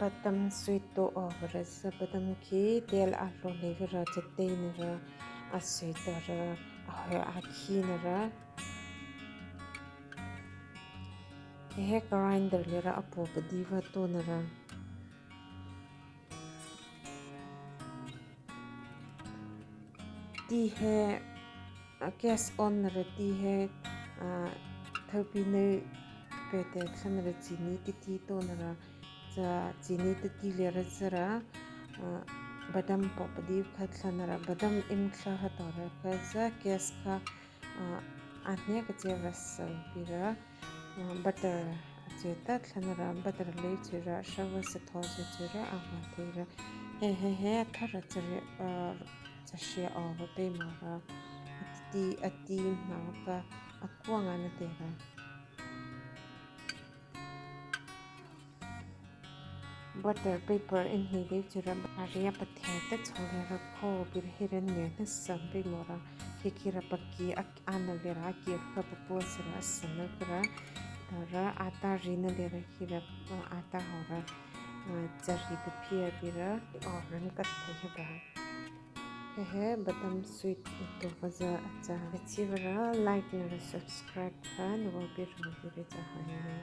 Badam sweet to over za badam khi tel a hlo nei vera chatei na ra a sweet ra a khi na ra hehe grinder lera a pu padi va to na ra. Ti he gas on na ra ti he thirpi nei pe te thlan ra chini ti ti to na ra cha chini ti ti le ra zara badam pawh padi kha thlan ra badam im thla ha to ra kha za gas kha a hnek a che va sal pi ra. Butter a che tlat thlan a ram butter lei chi rah hrang a sathaw che chi rah a hmuh theih rah he he he a thar a che reh ahh cha hria aw va pawimawh ra a ti a ti hma ka a kuang a na te ra. Butter paper en hnih deuh chu ram a ria pathian te chho leh ra khaw bir hi ren nge nasa an pawimawh ra khi khi ra paki a ana leh ra a kir kha papu a sira a sana ka ra ra ata rina leh ra khi ra ata ho ra chari pe phia bira aw ran kat thei hi ba hehe badam sweet tu vaza acha chivara like na ra subscribe kha nuwa bir ra cha ha.